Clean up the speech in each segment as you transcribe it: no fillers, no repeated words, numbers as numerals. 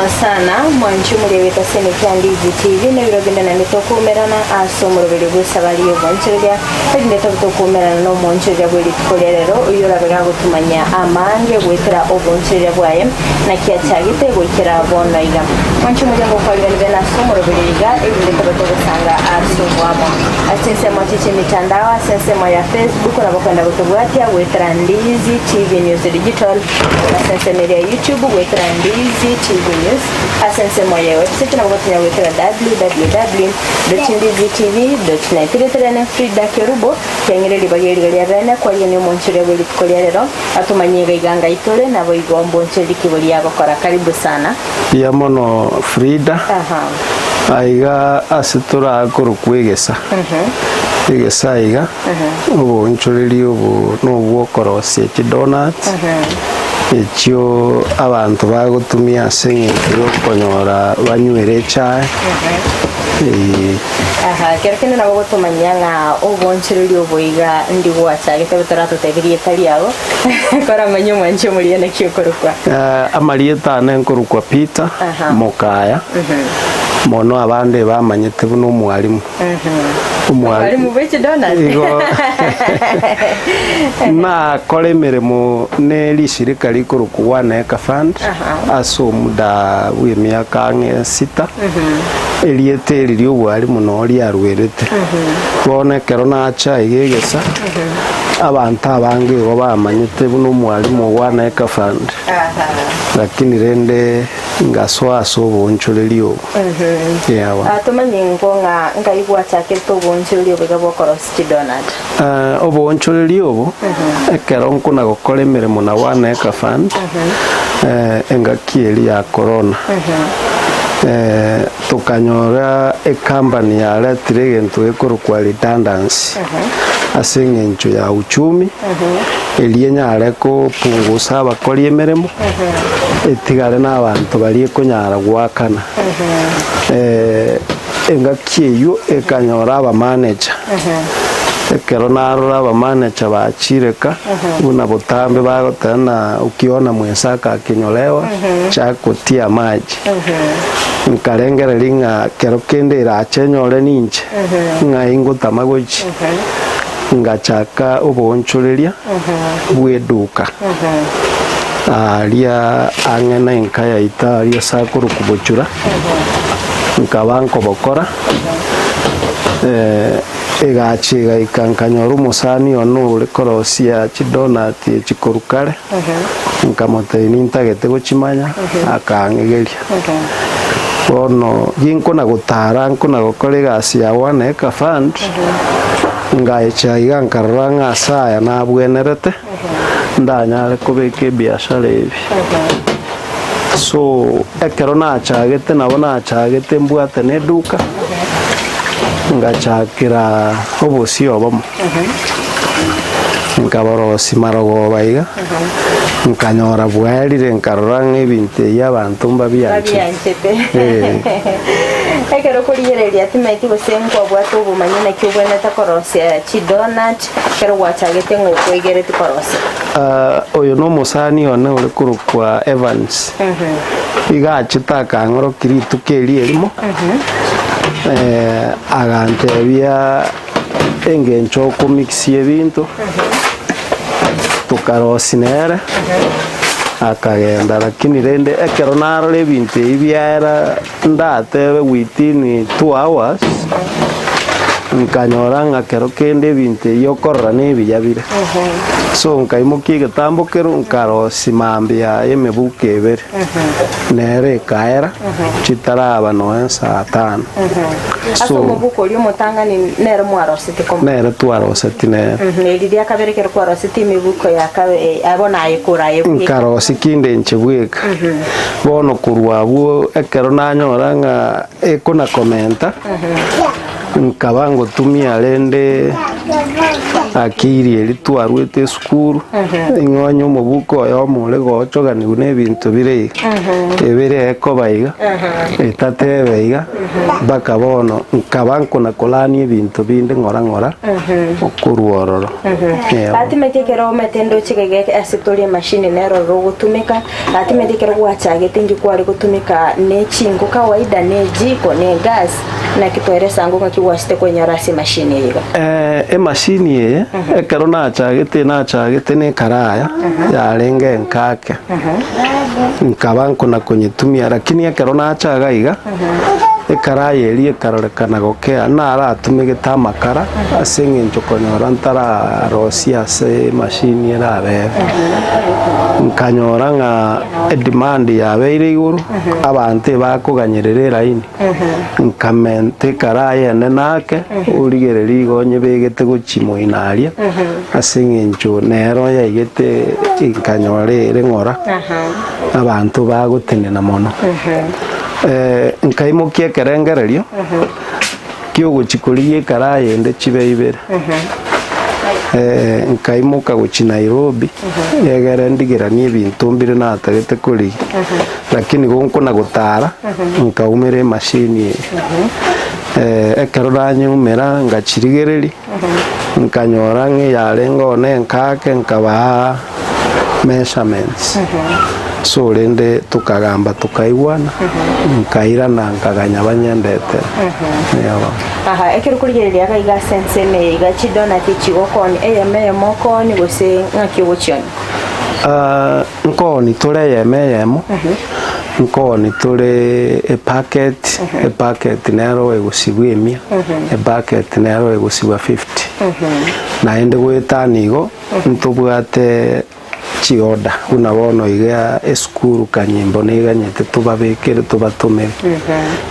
Kegima sana mwanchi omoriagete ase emechie ya Ndizi TV na ebiro binde naende tokoumerana ase omoroberio bw'esabari y'obwanchereria erinde tobe tokoumerana na omwanchereria bwe rituko ria rero oyio orabe gagotumanyia amange goetera obwanchereria bwaye naki achagete goikera bono iga. Mwanchi omoria ngokwarigani bene ase omoroberio iga erinde tobe togosanga ase oboamo ase chinsemo echi chi'emitandao ase ensemo ya Facebook nabo okwenda gotobwatia goetera Ndizi TV News Digital Ase ensemo eria ya YouTube goetera Ndizi TV News. Ase ensemo ya ewebsite nabo gotonya goetera www.ndizitv.net. Rieta riane Frida Kerubo, kiang'ire ribaga eriga ria bene kwarigania omoncheria bwe rituko ria rero atomanye iga iga ngai tore naboigo mboncherie kegori agokora. Karibu sana. Mbuya mono Frida. Aha. Aiga ase torakorokwa egesa. Egesa aiga. Oboonchoreria obo nobw'okorosia chidonuts, echio abanto bagotumia ase eng'encho y'okonyora banywere echae. Ee. Aha, kero kende nabo gotomanyia ng'a oboonchoreria obo iga ndi gwachagete botaratotebi rieta riao, koramanye omwanchi omoria naki okorokwa. Eh, amarieta ane nkorokwa Peter Aha. Mokaya, mono abande bamanyete buna omwalimu. Omwalimu bwe chidonut. Igo nakora emeremo ne rishirika rikorokwa One Acre Fund ase omuda bw'emiaka ang'e sita erieta eri ri'obwalimu noo riarwerete bono ekero nacha iga egesa abanto abange igo bamanyete buna omwalimu o One Acre Fund lakini rende Ngasoa ase oboonchoreria obo. Eawa. Ah, tomanye ingo ng'a ngai gwachakerete oboonchoreria obo iga bw'okorosia chidonut. Eh, oboonchoreria obo ekero nkona gokora emeremo na One Acre Fund eh, engaki eria ya corona eh, tokanyora ecompany yaretire egento gekorokwa redundancy ase eng'encho ya uchumi eria enyare kopungusa abakori emeremo etigare na abanto baria ekonyara goakana. Engaki eyio ekanyora abamaneja, ekero narora abamaneja bachire ka, buna botambe bagoteba na ukiona mwenzako akinyolewa chakutia maji. Nkarengereria ng'a kero kende erache enyore ninche, ng'ai ngotama gochia. Ngachaka oboonchoreria bw'eduka aaria ang'e na enka yaito aaria ase akorokwa Bochura, nkaba nkobokora, egacha egaika nkanyora omosani one ore korosia chidonati echi korwa kare, nkamotebia nintagete gochimanya, akang'egeria. Bono ginkona gotara nkona gokora egasi ya One Acre Fund, ngaecha iga nkarora ng'a ase aya nabwenerete, ndanyare kobeka ebiashara ebi. So, ekero nachagete nabo nachagete mbwate na eduka, ngachakera obosie obomo, nkaborosia marogoba iga. Nkanyora bwaerire, nkarora ng'a ebinto ebi abanto mbabianchete. Babianchete. Eh. Ekero okorigereria timaeti gose nkwabwate obomanyi naki obwenerete korosia chidonut ekero gwachagete ng'a okoigereti korosia. Ah, oyo nomosani one ore korokwa Evans. Iga achete akang'orokia rituko erio erimo, eh, agantebia engencho okomixia ebinto, tokarosia nere, akagenda lakini rende ekero narora ebinto ebi biaera ndatebe within 2 hours, nkanyora ng'a kero kende ebinto ebi okorora na ebiya bire. So nkaimokia egetambo kero nkarosia mambia yaye emebuko ebere, nere ekaera, chitaraba nonya saa tano. Ase So, omobuko oria omotang'ani nere mwarosete komo. nere twaroseti nere. Mhm, Eri ria kabere ekero kwarosete emibuko ya kabe eh, bono aye koraye bweka. Nkarosia kinde inche bweka. Bono korwa abwo ekero nanyora ng'a ekona komenta, nkaba ngotumia rende. Akiri eri twarwete esukuru, ing'o onye omobuko oyomo ore goochoganiwa na ebinto bire iga, ebere ekoba iga, etatebe iga, mpaka bono nkaba nkona kolania ebinto binde ng'ora ng'ora okorwa ororo. Eeh. Atimeti ekero omete ndoche gege ase tore emashini nero ororo ogotumeka, atimeti ekero gwachagete inki kware gotumeka ne chinko kawaida ne ejiko ne egas. Naki toeresa ango ng'aki gwachete kwenyora ase emashini eye iga? Emashini eye ekero nachagete nachagete na ekaraya yarenge enkake, nkaba nkona konyetumia lakini ekero nachaga iga, ekaraya eria ekarorekana gokea naratumegete amakara ase eng'encho konyora ntararosia ase emashini erabere. Nkanyora ng'a edemand yabeire igoro, abanto ebakoganyerera eraini. Nkamenta ekaraya enene ake, origererie igo nyebegete gochia moino aria, ase eng'encho nero yaigete nkanyora ere ng'ora, abanto bagotenena mono. Nkaimokia ekerengererio kiogochia korigia ekaraya ende chibe ibere, nkaimoka gochia Nairobi, egere ndigeranie ebinto mbire natagete korigia. Lakini gonkona gotara, nkaumera emashini eye. Ekero nanyeumera ngachirigereria, nkanyora ng'a eyarenge one enkake nkabaa measurements. So rende tokagamba tokaigwana, nkairana nkaganya banyendetere. Eeh. Aha, ekero okorigereria iga iga ase ensemo eye iga chidonati chigokoonia, eyemo eyemo okoonia gose ng'aki ogochionia? Nkooni tore eyemo eyemo, nkooni tore epacket, epacket nero egosibwa emia, epacket nero egosibwa fifty. Naende goetania igo, ntobwate chiorder buna bono iga esukuru kanyimbo neganyete tobabekere tobatomere.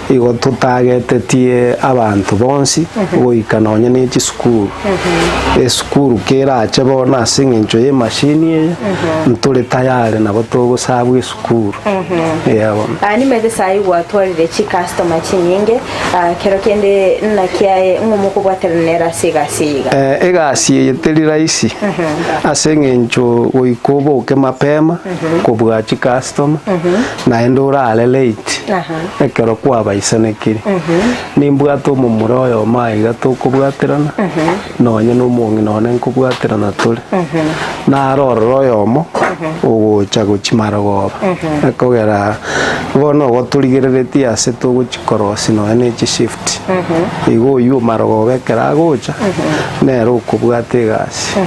Igo totagetetie abanto bonsi goika nonye ne chisukuru. Esukuru kerache bono ase eng'encho y'emashini eye, ntore tayari nabo togosabwa esukuru. Eeh bono. Aa nimanyete saii gwatwarire chicustomer chinyinge, aa kero kende naki aye ng'o mokobwaterana nere ase egasi eye iga? Egasi eye teri rahisi ase eng'encho goika oboke mapema kobua chicustomer naende orare late ekero kwabaisanekire. Nimbwate omomura oyomo aiga tokobwaterana, nonye na omong'ina one nkobwaterana tore. Naro ororo oyomo ogocha gochia marogoba, ekogera bono igo torigereretie ase togochia korosia nonye na echishift. Igo oywo marogoba ekero agocha, nere okobwata egasi.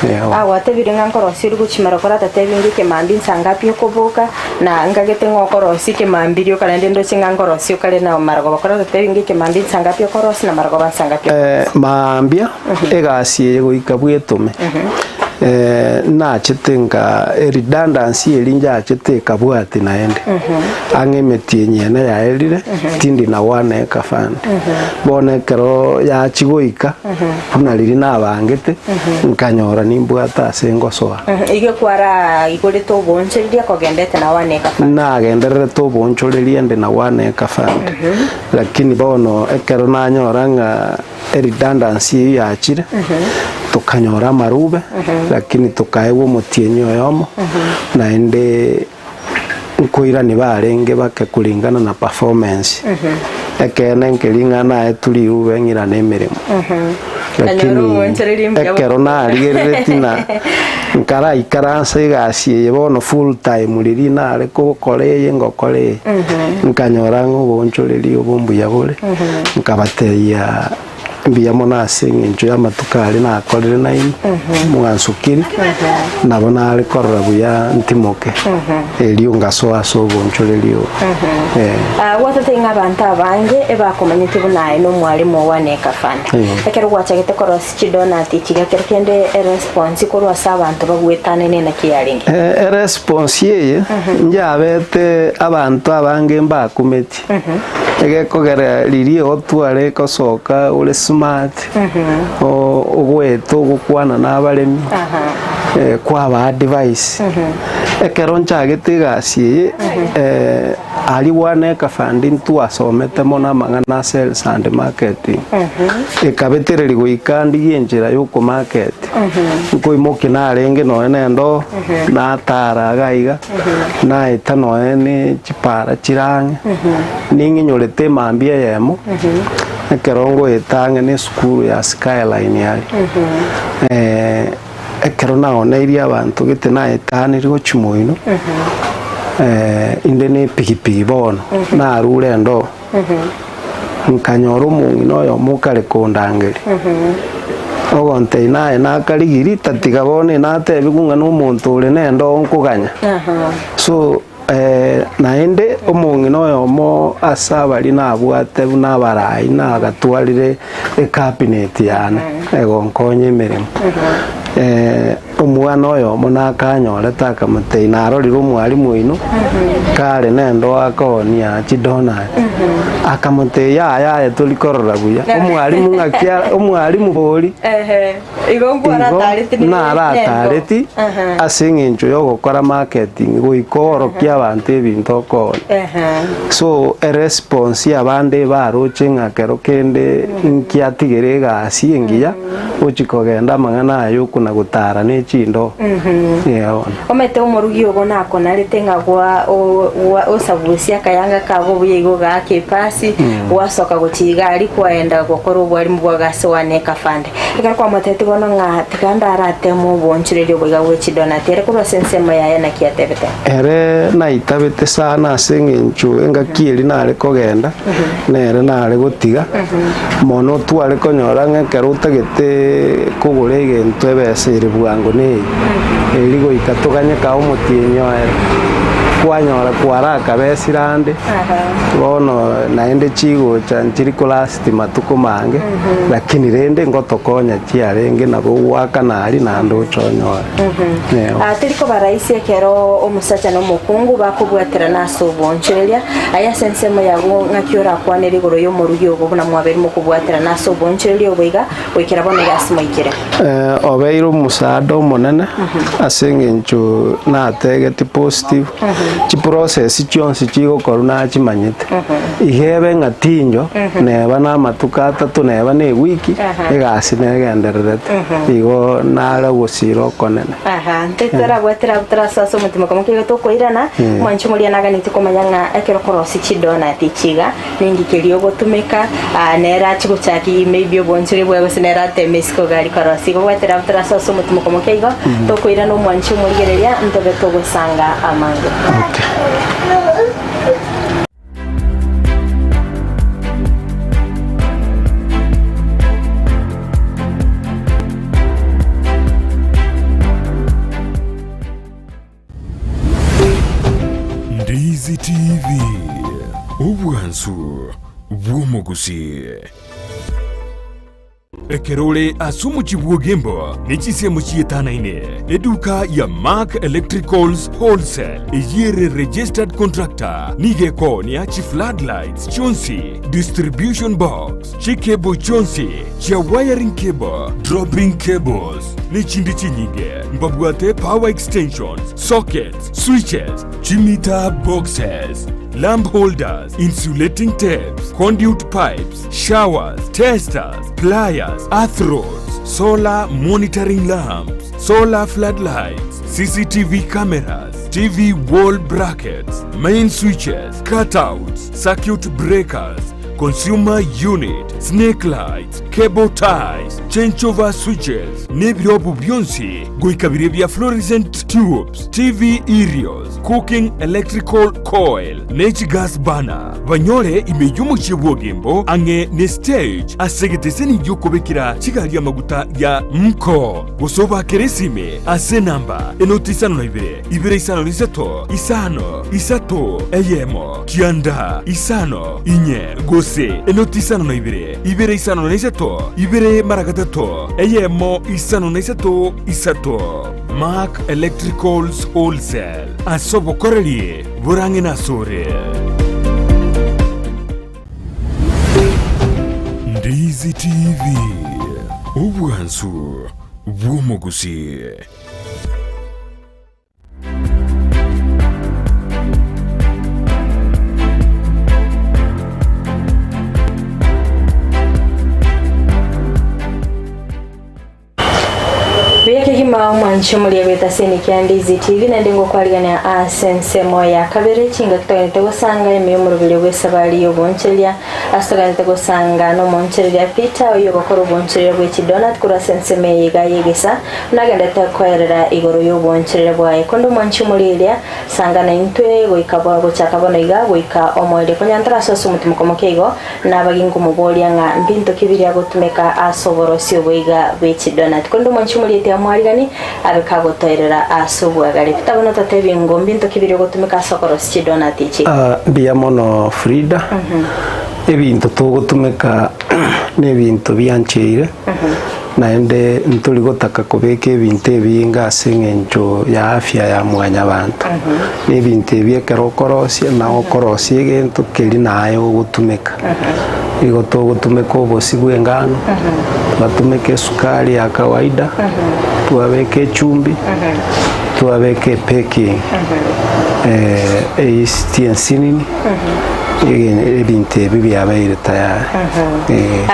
Eeh. Agwatebire ng'a nkorosia ore gochia marogoba oratatebie ng'a ekemambia nsa ngapi okoboka, Na ngagete ng'a okorosia ekemambia rioka naende ndoche ng'a nkorosia okare na marogoba kore ototebi ng'a ekemambia nsa ngapi okorosia na marogoba nsa ngapi okorosia. Mambia egasi eye goika bwetome nachete nka eredundancy eria njachete ekabwati naende ang'e emetienyi ene yaerire tindi na one acre fund bono ekero yachia goika buna riria nabangete nkanyora nimbwate ase ngosoa. Igo kwaraigorete oboonchoreria kogendete na One Acre Fund? Nagendererete oboonchoreria inde na One Acre Fund, lakini bono ekero nanyora ng'a eredundancy eyio yachire, tokanyora amarube, lakini tokaegwa omotienyi oyomo, naende nkoirani barenge bake kulingana na performance. Ekeene nkeri ng'a naetwe rirube ng'irane emeremo. Kanyora Lakini oboonchoreria mbuya ekero narigereretie na nkaraikaransa egasi eye bono full time riria nare kogokora eye ngokora eye, nkanyora ng'a oboonchoreria obo mbuya bore, nkabatebia Mbuya mono ase engencho y'amatuko aria nakorire nainwe, mwansukire, nabo nare korora buya ntimoke, erio ngasoa ase obonchoreria obo. Eh. Ah, gwatete ng'a abanto abange ebakomanyete buna aye nomwalimu o One Acre Fund. Eh. Ekero gwachagete korosia chidonut echi iga kero kende eresponse korwa ase abanto bagwetanene naki yarenge? Eh, eresponse eye njabete abanto abange mbakumeti. Egekogera riria otware gosoka ore smart, ogoeta ogokwana na abaremi, kwabaa advice. Ekero nchagete egasi eye. Aria One Acre Fund ntwasomete mono amang'ana a sales and marketing, ekabetereria goika ndigie enchera ya okomarket, nkoimokia narenge nonya na endoo, natara iga iga, naeta nonya na chipara chire ang'e, ning'inyorete emambia eyemo, ekero ngoeta ang'e na esukuru ya Skyline aria, Ekero naoneirie abanto gete naetanirie gochia moino, inde nepigipigi bono, narure endoo, nkanyora omong'ina oyomo okare kondangeria, ogontebia naye nakarigiri tatiga bono natebigwe ng'a na omonto ore na endoo nkoganya. So naende omong'ina oyomo ase abaria nabwate buna abarai nagatwarire ecabinet yane egonkonya emeremo. Omwana oyomo nakanyorete akamotebia narorire omwalimu oino kare nende akoonia chidonut, akamotebia yaya aye tori korora buya, omwalimu ng'aki omwalimu bori. Igo Igo naratareti ase eng'encho y'ogokora marketing goika oorokie abanto ebinto okoonia. So eresponse y'abande baroche ng'a kero kende nkiatigere egasi engiya gochi kogenda amang'ana aya okona gotara ne chindoo. Eeh bono. Omete omorugi ogo nakonarete ng'a gwa o- gwa osabusia akayanga kago buya igo ogaaka epasi, gwasoka gochia iga aria kwaenda gokora obwarimu bwago ase One Acre Fund. Ekero kwamotebetie bono ng'a tiga ndarateme obonchoreria oboiga bwe chidonati, ere korwa ase ensemo yaye naki atebete? Ere naitabete sana ase eng'encho engaki eria nare kogenda, nere nare gotiga, mono tware konyora ng'a ekero otagete kogora egento ebesa ere bwango neye, eri goika toganye kaa omotienyi oere, kwanyora kwarakabesire ande, bono naende chigocha nchiri kolast. Timatuko mange, lakini rende ngotokonya chiarenge nabo ogoakana aria naende oche onyore. Eeh. Ah, teri koba rahisi ekero omosacha na omokungu bakobwaterana ase obonchoreria. Aye ase ensemo yago ng'aki orakwanere igoro y'omorugi obo buna mwabeire mokobwaterana ase obonchoreria obo iga goikera bono iga ase moikire? Eh, obeire omosaada omonene ase eng'encho nategeti positive, chiprocess chionsi chigokorwa nachimanyete. Iga ebe ng'a tinyo, neba namatuko atato, neba na ewiki, egasi negendererete. Igo nare ogosira okonene. Aha, ntwe torabwatera abwo torasoa ase omotima komo keigo tokoirana, omwanchi omoria naganetie komanya ng'a ekero okorosia chidonut echi iga, ninki keria ogotumeka, ah, nere achie gochakia maybe obonchore bwaye gose nere ateme isiko iga aria korosia. Igo bwatera abwo torasoa ase omotima komo keigo, tokoirana omwanchi omorigereria, ntobe togosanga amange. Okay. Ndizi TV, obwansu bw'omogusi. Ekero ore ase omochie bw'Ogembo ne chinsemo chietanaine, eduka ya Mark Electricals Wholesale eyio ere registered contractor nigo ekoonia chi floodlights chionsi, distribution box, chicable chionsi chia wiring cable, dropping cables ne chinde chinyinge. Mbabwate power extensions, sockets, switches, chimeter boxes, lamp holders, insulating tapes, conduit pipes, showers, testers, pliers, earth rods, solar monitoring lamps, solar floodlights, CCTV cameras, TV wall brackets, main switches, cutouts, circuit breakers, consumer unit, snake lights, cable ties, changeover switches, nebirobu bionsi goika biria bia fluorescent tubes, TV aerials, cooking electrical coil, ne chigas burner. Banyore ime y'omochie bw'Ogembo ang'e ne stage ase egeteseni gi'okobekera chigari amaguta ya Mko, gose obakere esime ase enamba enoti isano na ibere, ibere isano na isato, isano, isato, eyemo, kianda, isano, inye, gose enoti isano na ibere, ibere isano na isato, ibere mara gatato, eyemo, isano na isato, isato. Mark Electricals Wholesale, ase obokoreri Borang'e nasore. Ndizi TV, obwansu bw'omogusi. Buya kegima omwanchi omoria bw'etaseni kia Ndizi TV naende ngokwarigania ase ensemo ya kabere chingaki togenete gosanga ime y'omoroberio bw'esabari y'obonchereria ase togenete gosanga n'omonchereria Peter oyio ogokora obonchereria bwe chidonut korwa ase ensemo eye iga y'egesa buna agendete koerera igoro y'obonchereria bwaye konde omwanchi omoria eria sanga naintwe goika gochaka bono iga goika omoerio konya ntarasoa ase omotimoko moke igo Nabage nkomoboria ng'a mbinto ki biria agotumeka ase oborosi oboiga bwe chidonati. Korende omwanchi omorieti amwarigani abe kagotoerera ase obwagare. Peter bono totebi ngo mbinto ki biria ogotumeka ase okorosia chidonati echi? Mbuya mono Frida. Ebinto togotumeka nebinto biancheire, naende ntori gotaka kobeka ebinto ebinge ase eng'encho ya afya ya mwanyabanto. Na ebinto ebi ekero okorosia, nabo okorosia egento keria naye ogotumeka. Igo togotumeka obosie bwa engano, twatumeka esukari ya kawaida, twabeka echumbi, twabeka ebaking, eyeast ensinini, ebinto ebi biabeire tayari.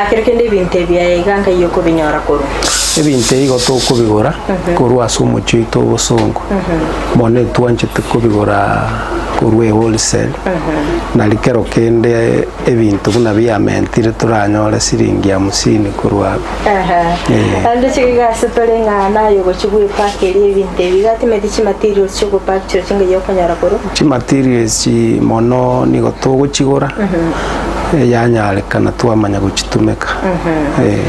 Kero kende ebinto ebi aye iga nkai okobinyora korwa? Ebinto ebi igo tokobigora korwa ase omochie oito obosongo. Bono etwanchete kobigora korwa ewholesale, nari kero kende ebinto buna biamentire toranyore siringi hamsini korwa abwo. Eh. Naende chiga ase tore ng'a naye ogochia gwepaka eria ebinto ebi iga timeti chimaterials chiogopaka chiro chingiya okonyora korwa. Chimaterials echi mono nigo togochigora, yanyarekana twamanya gochitumeka. Eh.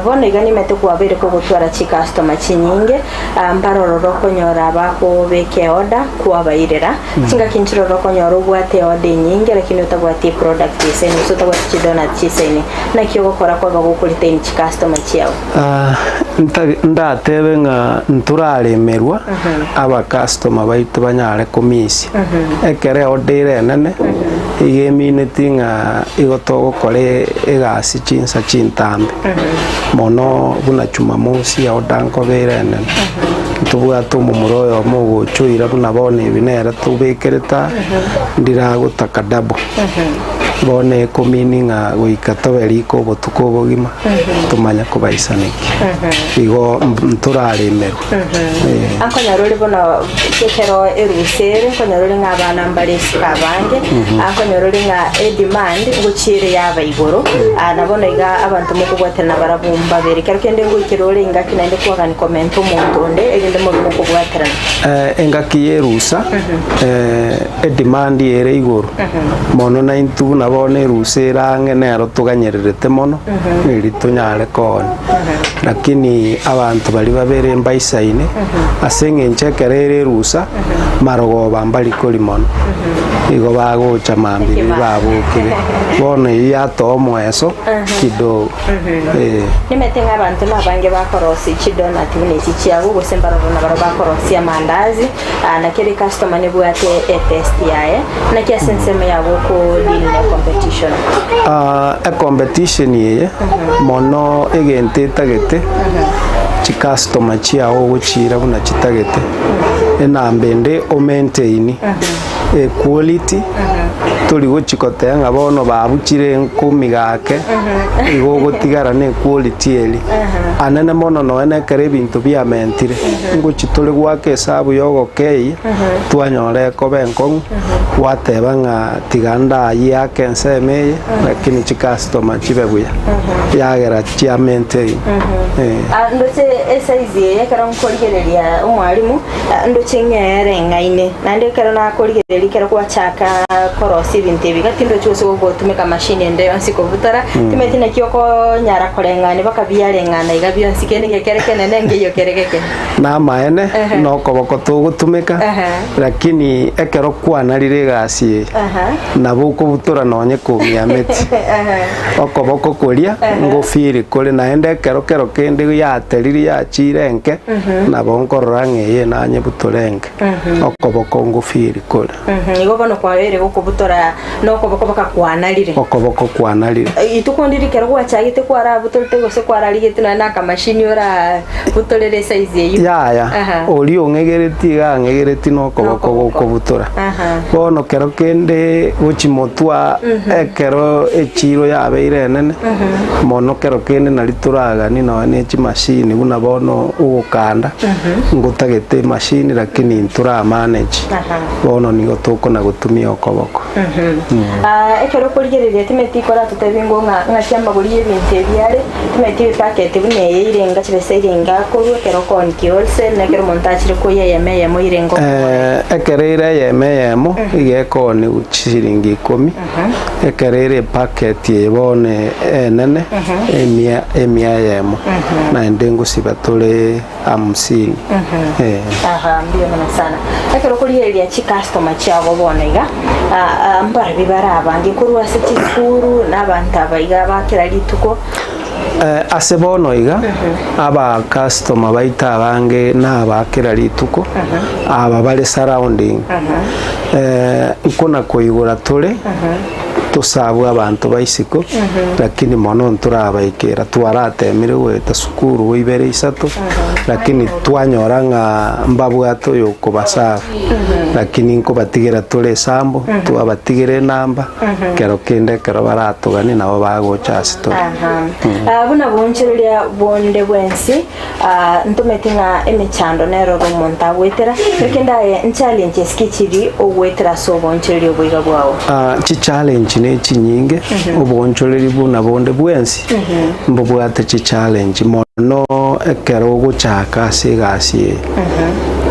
Bono iga nimete kwabeire kogotwara chicustomer chinyinge. Mbarororo okonyora abakobeka eorder kwabairera. Chingaki nchiroro okonyora obwate eorder enyinge lakini otabwati eproduct esaini gose otabwati chidonut chisaini. Naki ogokora kwaba gokoretain chicustomer chiao? Ndatebe ng'a ntoraremerwa abacustomer baito banyare komisia. Ekero eorder ere enene, iga emineti ng'a igo togokora egasi chinsa chintambe. Mono buna Jumamosi eoda nkoba ere enene. Ntobwate omomura oyomo ogocha oira buna bono ebi nere tobekerete aa, ndiragotaka double. Bono ekomini ng'a goika tobe riko obotuko obogima, tomanye kobaisanekia. Igo ntoraremerwe. Eh. Ankonyora ore bono ekero erusa ere, nkonyora ore ng'a abana mbare isiko abange, ankonyora ore ng'a edemand ngochia ere yaba igoro, na bono iga abanto mokobwaterana barabwo mbabere. Ekero kende ngoikera ore engaki naende kwagani komenta omonto onde erinde mobe mokobwaterana. Engaki y'erusa, edemand ere igoro mono naintwe buna bono erusa ere ang'e nero toganyererete mono, eri tonyare koonia. Lakini abanto baria babere mbaisaine, ase eng'encho ekero ere erusa, marogoba mbari kori mono, igo bagocha mambia riria babokire. Bono eyio yatoa omoeso kidogo, eh. Nimanyete ng'a abanto nabange bakorosia chidonut buna echi chiabo, gose mbaroro nabarabwo bakorosia amandazi, naki ere ecustomer nebwate etest yaye, naki ase ensemo yabo oko deal ne competition. Ecompetition eye mono egento etagete, chicustomer chiago ogochiira buna chitagete, enamba ende o maintain equality, tori gochi goteba ng'a bono babuchire nkomigake, igo ogotigara na equality eria. Anene mono nonya na ekero ebinto biamentire, ngochi tore goaka esabu ya ogokeyia, twanyora ekoba enkong'u, gwateba ng'a tiga ndayiake ensemo eye, lakini chicustomer chibe buya, yagera chia maintain eh. Ndoche esize eye ekero nkorigereria omwalimu, ndoche ng'a ereng'aine, naende ekero nakorigereria ekero gwachaka korosia ebinto ebi iga tindochi gose gogotumeka machine ende yonsi kobutora, timanyeti naki okonyara koreng'ania mpaka biareng'ana iga bionsi kende gekere ekenene nkeiyo kere geke. Namaene, nokoboko togotumeka, lakini ekero kwanarire egasi eye, nabo okobutora nonye komiameti. Okoboko koria ngofiri kore naende ekero kero kende yaterire yachiire enke, nabo nkorora ng'a eye nanyebutore enke. Okoboko ngofiri kore. Igo bono kwabeire gokobutora. gobutora nokoboko baka kwanarire. Okoboko kwanarire. Rituko ndiri ekero gwachagete kwarabutorete gose kwararigete nonya na akamashini orabutorere esize eyio. Yaya, Aha. oria ong'egeretie iga ang'egeretie nokoboko Nokoboko. gokobutora. Aha. Bono kero kende gochimotwa ekero echiro yabeire enene, mono kero kende nari toraganie nonya ne chimashini buna bono ogokanda, ngotagete emashini lakini ntoramanage. Aha. Bono nigo tokona gotumia okoboko. Ah, ekero okorigereria timeti koratotebie ng'o ng'a ng'aki amagori y'ebinto ebi are, timeti ebipaketi buna eye irenga chibesa irenga akorwa ekero okoonikia wholesale na ekero omonto achire koyia eyemo eyemo irenga okogora. Eh, ekero ere eyemo eyemo iga ekooniwa chisiringi ikomi, ekero ere epaketi eye bono enene emia emia eyemo, naende ngosiba tore hamsini eh. Aha, mbuya mono sana. Ekero okorigereria chicustomer chiago bono iga, ah, ah, mbarabwo bare abange korwa ase chisukuru na abanto aba iga ba kera rituko. Eh, ase bono iga aba customer baito abange naba kera rituko aba bare surrounding eh, nkona koigora tore tosabwe abanto ba isiko lakini mono ntorabaikera twaratemire goeta sukuru ibere isato lakini twanyora ng'a mbabwate oyo okobasabu lakini nkobatigera tore esambo twabatigera enamba kero kende ekero baratoganie nabo bagocha ase tore. Aha. Ah, buna boonchoreria bonde bwensi ah, ntometi ng'a emechando nero ore omonto agoetera, ekende aye nchallenges ki chiri ogoetera ase oboonchoreria oboiga bwao? Ah, chichallenge ne chinyinge oboonchoreri buna bonde bwensi mbobwate chichallenge mono ekero ogochaka ase egasi eye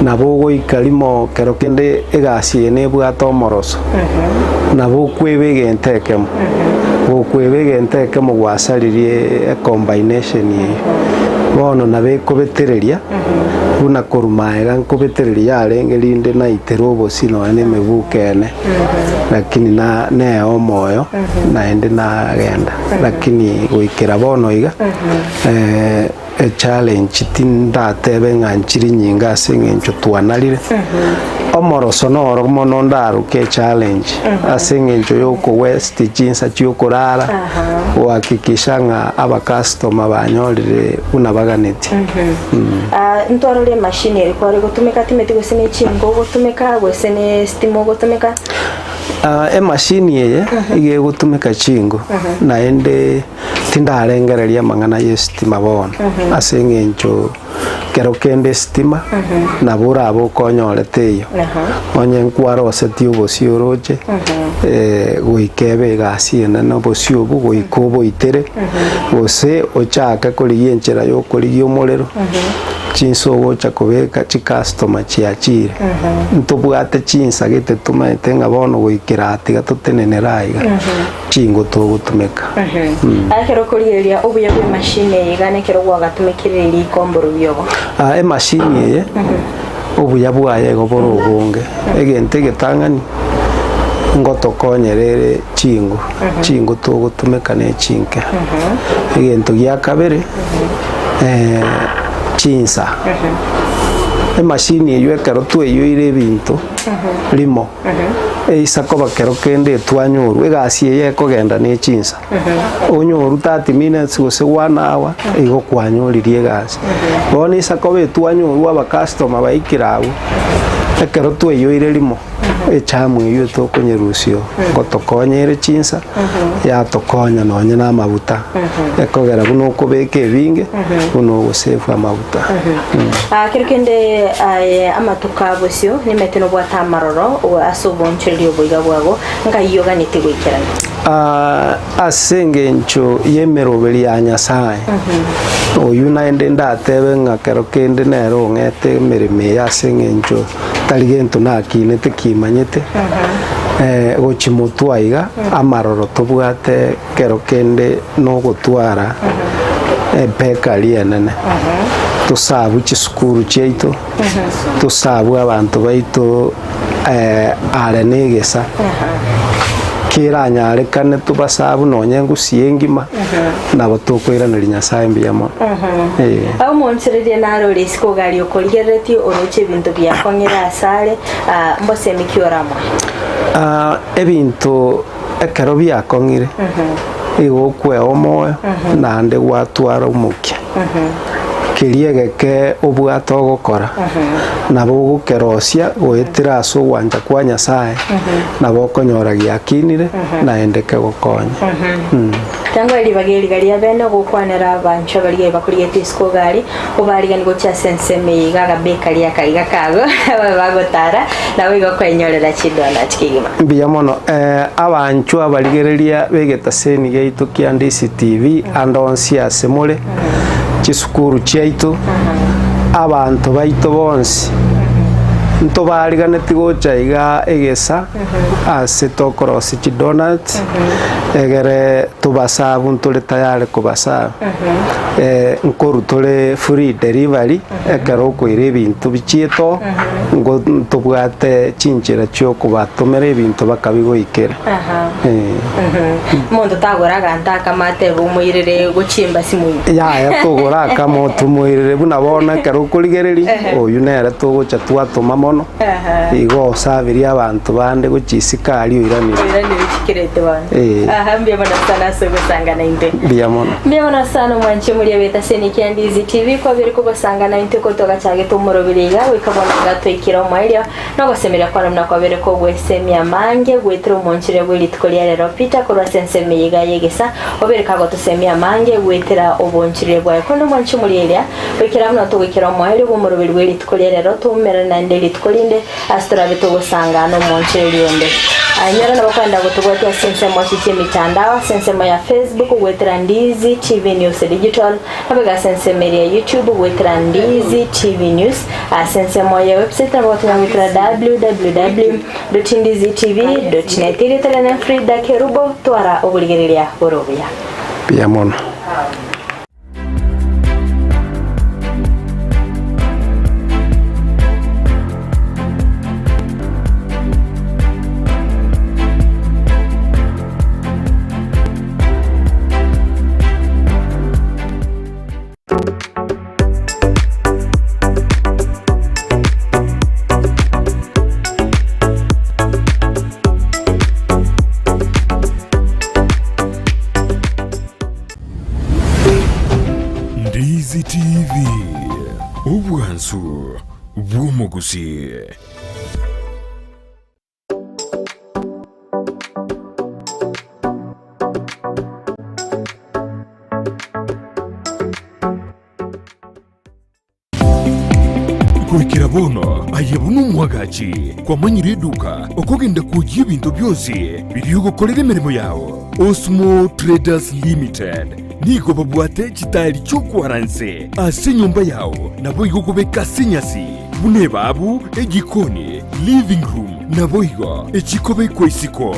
nabo ogoika rimo kero kende egasi eye nebwate omoroso nabo okweba egento ekemo gokweba egento ekemo gwasaririe ecombination eyio bono nabo ekobetereria buna korwa maega nkobetereria yarenge rinde naitera obosie nonya na emebuko ene lakini na nea omoyo naende nagenda lakini goikera bono iga Echallenge tindatebe ng'a nchiri nyinge ase eng'encho twanarire. Omoroso noro mono ndaroke echallenge ase eng'encho ya okowesti chinsa chia okorara, gohakikisha ng'a abacustomer banyorire buna baganetie. Ah, ntwarore emashini eri kware gotumeka timeti gose ne chinko ogotumeka gose ne estima ogotumeka. Ah, emashini eye iga egotumeka chinko naende Tindarengereria amang'ana y'esitima bono, ase engencho kero kende esitima nabo orabe okonyorete eyio. Onye nkwarosetie obosio oroche, goika ebe egasi enene obosio obwo goika oboitere, gose ochake korigia enchera ya okorigia omorero, chinsa ogocha kobeka chicustomer chiachire. Ntobwate chinsa gete tomaete ng'a bono goikera aa tiga totenenere aiga. Chingo togotumeka. Ekero okorigereria obuya bw'emashini eye iga nekero gwagatumekire riko mborobio obo. Ah, emashini eye obuya bwaye igo bore obonge. Egento egetang'ani ngotokonyera ere chingo, chingo togotumeka ne chinke. Egento gia kabere chinsa. Emashini eywo ekero tweyoire ebinto rimo. Eisa koba kero kende etwanyorwa, egasi eye ekogenda ne chinsa. Onyorwe 30 minutes gose one hour, igo kwanyoririe egasi. Bono eisa koba etwanyorwa abacustomer baikire abwo, ekero twaiyoire rimo, echamu eywo etokonyerusia oo, ngotokonya ere chinsa, yatokonya nonye na amaguta, ekogera buna okobeka ebinge, buna ogosefu amaguta. Ah, kero kende aye amatuko a bosio nimete nobwate amaroro o- ase obonchoreria oboiga bwago, ngai oganeti goikerana. Ah, ase engencho y'emeroberi ya Nyasae, oyio naende ndatebe ng'a kero kende nere ong'ete emeremo eye ase eng'encho tari gento nakinete kimanyete, eh, gochia motwe aiga, amaroro tobwate Kero kende nogotwara ebekari enene, tosabwe chisukuru chiaito, tosabwe abanto baito are na egesa, keranyarekane tobasabwe nonye engusia engima, nabo tokoiraneria Nyasaye mbuya mono. Eh. Omonchereria naro risiko gari okorigereretie oroche ebinto biakong'ire asare, ah, mbosemi ki oramoe? Ah, ebinto ekero biakong'ire igo okwea omoyo naende gwatwara omokia. Keria egeke obwate ogokora nabo ogokerosia goetera ase ogwancha kwa Nyasae nabo okonyora giakinire naende kegokonye. Tangwa ribaga eriga ria bene ogokwanera abanchwa baria ebakorigetie isiko gari obarigani gochia ase ensemo eye iga agabeka riaka iga kago babe bagotara nabo igo kwenyorera chidonut kegima. Mbuya mono abanchwa abarigereria b'egetaseni giaito kia Ndisi TV ande onsi ase more, chisukuru chiaito, abanto baito bonsi, ntobariganeti gocha iga egesa ase tokorosia chidonuts, egere tobasabu ntore tayari kobasabu. Nkorwa tore free delivery ekero okoira ebinto bichiete oo, ntobwate chinchera chiokobatomera ebinto bakabigoikera. Omonto tagora aganto akamo atebe omoirere gochia embasi moino. Yaya togora akamo tomoirere buna bono ekero okorigereria oyio nere togocha twatoma mono igo osabirie abanto bande gochia isiko aria oiranire. Oiranire chikerete bono. Eh. Aha mbuya mono sana ase ogosangana intwe. Mbuya mono. Mbuya mono sana omwanchi omoria bw'etaseni kia Ndizi TV kwabire kogosangana intwe kotogachagete omoroberi iga goika bono iga twaikire omoerio Nogosemeria kwane buna kwabere kogwesemia amange goetera omoonchoreria bwe rituko ria rero Peter korwa ase ensemo eye iga y'egesa obere kagotosemia amange goetera oboonchoreria bwaye. Korende omwanche omoria eria, goikera buna togoikera omoerio bw'omoroberi bwe rituko ria rero toumerane naende rituko rinde ase torabe togosanga nomoonchoreria onde. Inyora nabo kwenda gotobwatia ase ensemo ase chi'emitandao ase ensemo ya Facebook goetera Ndizi TV News Digital Nabo ase ensemo eria ya YouTube goetera Ndizi TV News. Ase ensemo ya website nabo gotonya goetera www.ndizitv.net. Erieta riane Frida Kerubo, twara oborigereria bore obuya. Mbuya mono. Ndizi TV, obwansu bw'omogusi. Goikera bono aye buna omwagachi kwamanyire eduka okogenda kwoyia ebinto bionsi biria ogokorera emeremo yao. Osmo Traders Limited nigo babwate chitairi chi'okwaranse ase enyomba yao naboigo kobeka ase enyasi buna ebabu, ejikoni, living room naboigo echikobekwa isiko.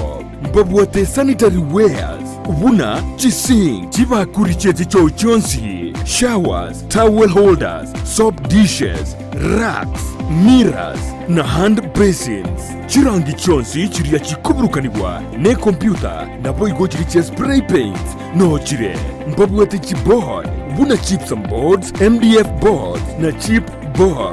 Mbabwate sanitary wares buna chisink, chibakuri chie chichoo chionsi, showers, towel holders, soap dishes, racks, mirrors na hand basins. Chirangi chionsi chiria chikoburukanigwa nekompyuta naboigo chiria chia spray paints noo chire. Mbabwate chiboard buna gypsum boards, MDF boards na chip board.